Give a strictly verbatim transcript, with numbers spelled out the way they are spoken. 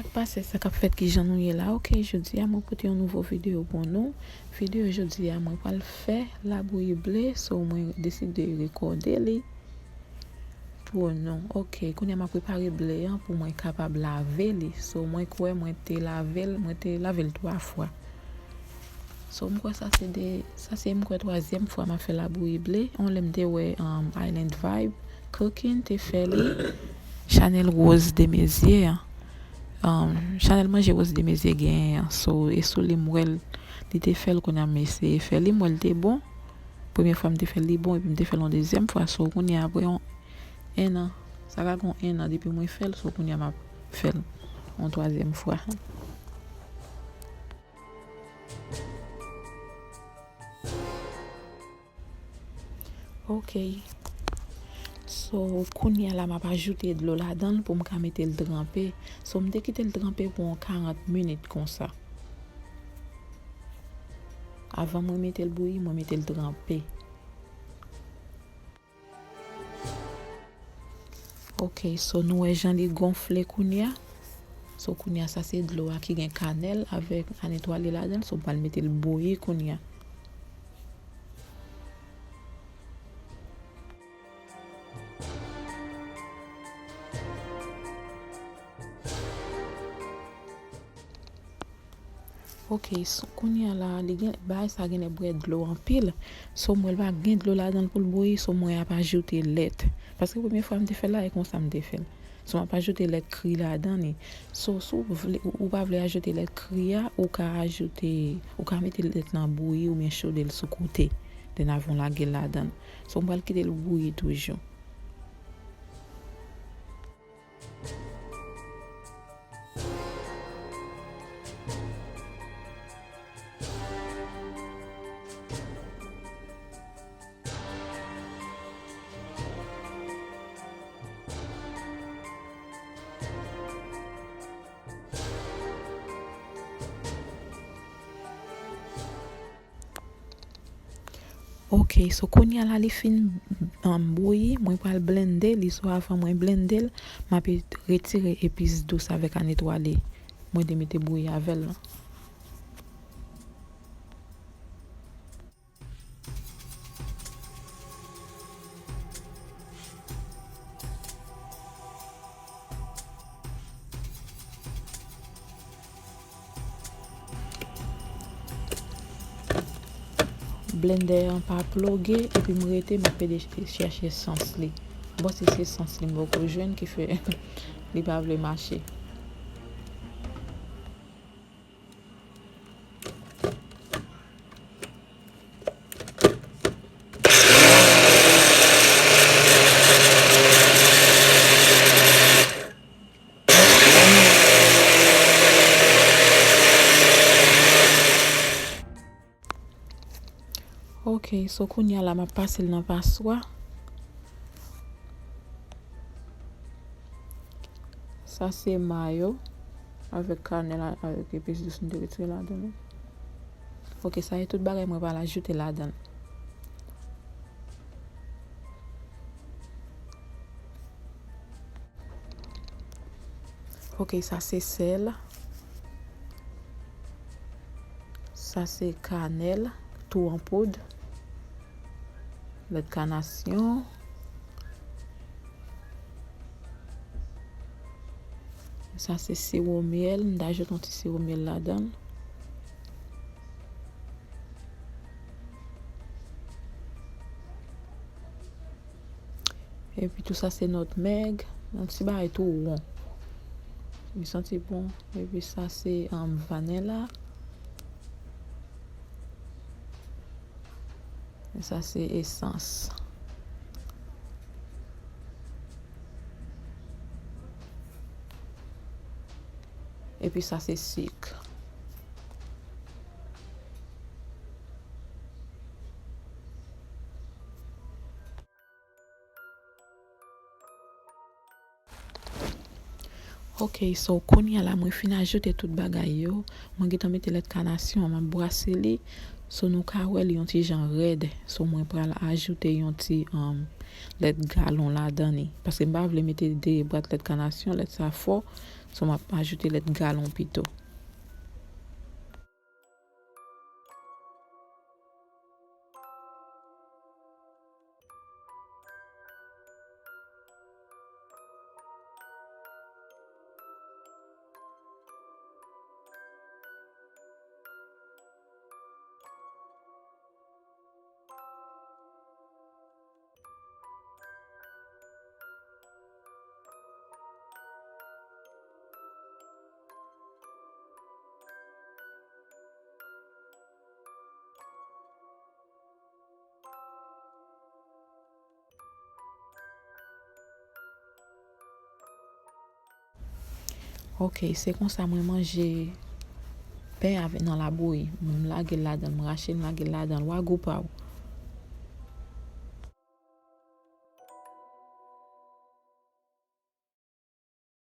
Pase sa k ap fèt, kijan nou ye la? Ok, jodi a mwen pote yon nouvo videyo pou nou. Videyo jodi a mwen pral fè labouyi ble, so mwen deside rekòde li pou nou. Ok, kounye a m ap prepare ble an pou mwen kapab lave li. So mwen kwè mwen te lave l, mwen te lave l twa fwa. So m kwè sa se de, sa se m kwè twazyèm fwa m ap fè labouyi ble. Yon lè m te wè um, Island Vibe Cooking te fè li. Chanèl Rose Desmaizières an. Um, chanèl manje Rose Desmaizières genyen an. So e sou li m wè l, li te fè l, kounye a m eseye fè li, m wè l te bon. Premye fwa m te fè l li bon, epi m te fè l yon dezyèm fwa. So kounye a apre yon en an, sa ka gen yon en an depi mwen fè l, so kounye a m ap fè l yon twazyèm fwa. Ok. So kounye a la m ap ajoute dlo ladan l pou m ka mete l tranpe. So m te kite l tranpe pou yon karant minit konsa. Avan mwen mete l bouyi, mwen mete l tranpe. Ok, so nou wè jan li gonfle kounye a. So kounye a sa se dlo a ki gen kanèl avèk anetwale ladan l. So m pral mete l bouyi kounye a. Ok, so kounye a la, li gen, bagay sa genlè bwè dlo anpil. So mwen l pa gen dlo ladan l pou l bouyi, so mwen ap ajoute lèt. Paske premye fwa m te fè l la, e konsa m te fè l. So m ap ajoute lèt kri ladan li. So si w vle, ou, ou pa vle ajoute lèt kri a, ou ka ajoute, ou ka mete lèt lan bouyi oubyen chode l sou kote. Then avan w lage l ladan l. So m pral kite l bouyi toujou. Ok, so kounye a la li fin, um, bouyi, mwen pral blende li. So avan mwen blende l, m ap retire epis dous avèk anetwale mwen te mete bouyi avè l lan. Blendè an pa ploge, epi m rete, m ap pede ch-, chèche sans li. Bon, si se sans li m poko jwenn, ki fè li pa vle mache. Ok, so kounye a la m ap pase l nan paswa. Sa se mayo avèk kanèl a, avèk epis dous m te retire ladan l. Ok, sa e tout bagay mwen pral ajoute ladan l. Ok, sa se sèl. Sa se kanèl, tou an poud. Lèt kanasyon. Sa se siwo myèl, m ta ajoute yon ti siwo myèl ladan l. Epi tou sa se nòtmèg, yon ti bagay tou won. Li santi bon. Epi sa se, um, vanila. E sa se esans. Epi sa se sik. Ok, so kounye a la mwen fin ajoute tout bagay yo. Mwen gentan mete lèt kanasyon an, m ap brase li. So nou ka wè li yon ti jan rèd. So mwen pral ajoute yon ti, um, lèt galon ladan li. Paske m pa vle mete de bwat lèt kanasyon, lèt sa fò. So, m ap ajoute lèt galon pito. Ok, se konsa mwen manje pen avè, nan labouyi. M lage l ladan l, m rache l, m lage l ladan l. Wa gou pa w.